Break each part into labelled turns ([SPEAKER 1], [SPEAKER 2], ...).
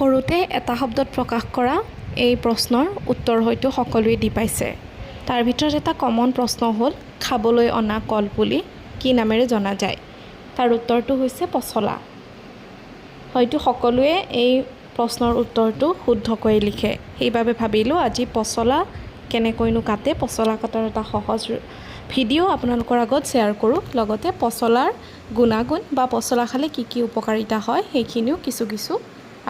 [SPEAKER 1] সৰুতে এটা শব্দত প্ৰকাশ কৰা এই প্ৰশ্নৰ উত্তৰ হয়তো সকলোৱে দি পাইছে। তাৰ ভিতৰত এটা কমন প্ৰশ্ন হ'ল, খাবলৈ অনা কলপুলি কি নামেৰে জনা যায়? তাৰ উত্তৰটো হৈছে পচলা। হয়তো সকলোৱে এই প্ৰশ্নৰ উত্তৰটো শুদ্ধকৈ লিখে। সেইবাবে ভাবিলোঁ আজি পচলা কেনেকৈনো কাটে, পচলা কটাৰ এটা সহজ ভিডিঅ' আপোনালোকৰ আগত শ্বেয়াৰ কৰোঁ। লগতে পচলাৰ গুণাগুণ বা পচলা খালে কি কি উপকাৰিতা হয়, সেইখিনিও কিছু কিছু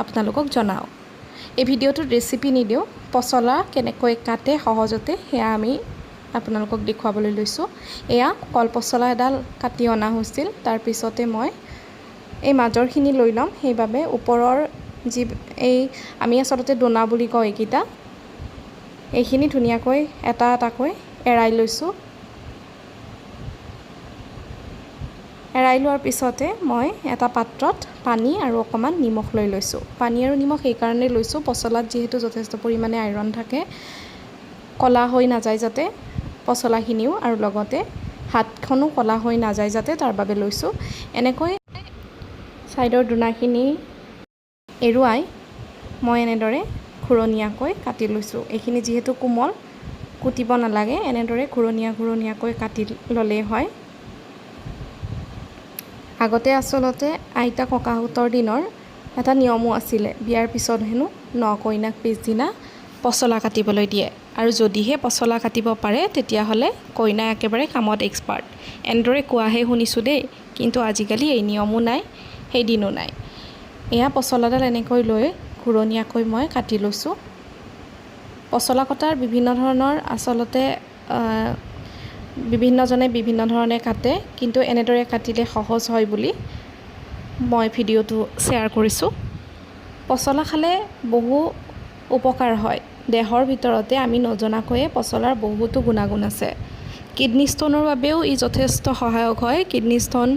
[SPEAKER 1] আপোনালোকক জনাওঁ। এই ভিডিঅ'টোত ৰেচিপি নিদিওঁ। পচলা কেনেকৈ কাটে সহজতে, সেয়া আমি আপোনালোকক দেখুৱাবলৈ লৈছোঁ। এয়া কল পচলা এডাল কাটি অনা হৈছিল। তাৰপিছতে মই এই মাজৰখিনি লৈ ল'ম। সেইবাবে ওপৰৰ যি এই আমি আচলতে দোনা বুলি কওঁ এইকেইটা, এইখিনি ধুনীয়াকৈ এটা এটাকৈ এৰাই লৈছোঁ। এৰাই লোৱাৰ পিছতে মই এটা পাত্ৰত পানী আৰু অকণমান নিমখ লৈ লৈছোঁ। পানী আৰু নিমখ সেইকাৰণে লৈছোঁ, পচলাত যিহেতু যথেষ্ট পৰিমাণে আইৰণ থাকে, ক'লা হৈ নাযায় যাতে পচলাখিনিও আৰু লগতে হাতখনো ক'লা হৈ নাযায় যাতে, তাৰ বাবে লৈছোঁ। এনেকৈ ছাইডৰ দোনাখিনি এৰুৱাই মই এনেদৰে ঘূৰণীয়াকৈ কাটি লৈছোঁ। এইখিনি যিহেতু কোমল, কুটিব নালাগে, এনেদৰে ঘূৰণীয়া ঘূৰণীয়াকৈ কাটি ল'লেই হয়। আগতে আচলতে আইতা ককাহঁতৰ দিনৰ এটা নিয়মো আছিলে, বিয়াৰ পিছত হেনো ন কইনাক পিছদিনা পচলা কাটিবলৈ দিয়ে আৰু যদিহে পচলা কাটিব পাৰে, তেতিয়াহ'লে কইনা একেবাৰে কামত এক্সপাৰ্ট। এনেদৰে কোৱাহে শুনিছোঁ দেই, কিন্তু আজিকালি এই নিয়মো নাই, সেই দিনো নাই। এয়া পচলাডাল এনেকৈ লৈ ঘূৰণীয়াকৈ মই কাটি লৈছোঁ। পচলা কটাৰ বিভিন্ন ধৰণৰ, আচলতে বিভিন্নজনে বিভিন্ন ধৰণে কাটে, কিন্তু এনেদৰে কাটিলে সহজ হয় বুলি মই ভিডিঅ'টো শ্বেয়াৰ কৰিছোঁ। পচলা খালে বহু উপকাৰ হয় দেহৰ ভিতৰতে। আমি নজনাকৈয়ে পচলাৰ বহুতো গুণাগুণ আছে। কিডনী ষ্ট'নৰ বাবেও ই যথেষ্ট সহায়ক হয়। কিডনী ষ্ট'ন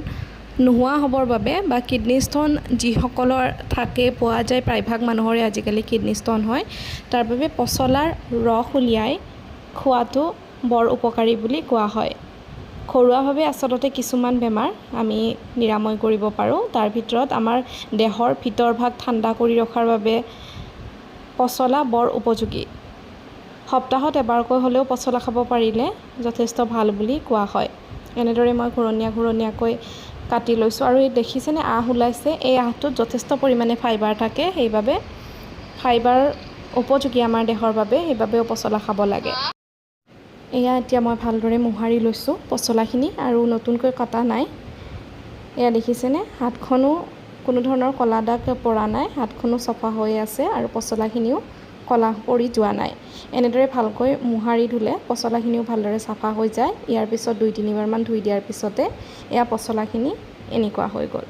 [SPEAKER 1] নোহোৱা হ'বৰ বাবে বা কিডনী ষ্ট'ন যিসকলৰ থাকে, পোৱা যায়, প্ৰায়ভাগ মানুহৰে আজিকালি কিডনী ষ্ট'ন হয়, তাৰ বাবে পচলাৰ ৰস উলিয়াই খোৱাটো বৰ উপকাৰী বুলি কোৱা হয়। ঘৰুৱাভাৱে আচলতে কিছুমান বেমাৰ আমি নিৰাময় কৰিব পাৰোঁ। তাৰ ভিতৰত আমাৰ দেহৰ ভিতৰভাগ ঠাণ্ডা কৰি ৰখাৰ বাবে পচলা বৰ উপযোগী। সপ্তাহত এবাৰকৈ হ'লেও পচলা খাব পাৰিলে যথেষ্ট ভাল বুলি কোৱা হয়। এনেদৰে মই ঘূৰণীয়া ঘূৰণীয়াকৈ কাটি লৈছোঁ আৰু এই দেখিছেনে আঁহ ওলাইছে? এই আঁহটোত যথেষ্ট পৰিমাণে ফাইবাৰ থাকে। সেইবাবে ফাইবাৰ উপযোগী আমাৰ দেহৰ বাবে, সেইবাবেও পচলা খাব লাগে। এয়া এতিয়া মই ভালদৰে মোহাৰি লৈছোঁ পচলাখিনি আৰু নতুনকৈ কটা নাই। এয়া দেখিছেনে? হাতখনো কোনো ধৰণৰ ক'লা দাগ পৰা নাই, হাতখনো চফা হৈ আছে আৰু পচলাখিনিও ক'লা পৰি যোৱা নাই। এনেদৰে ভালকৈ মোহাৰি ধুলে পচলাখিনিও ভালদৰে চাফা হৈ যায়। ইয়াৰ পিছত 2-3 বাৰমান ধুই দিয়াৰ পিছতে এয়া পচলাখিনি এনেকুৱা হৈ গ'ল।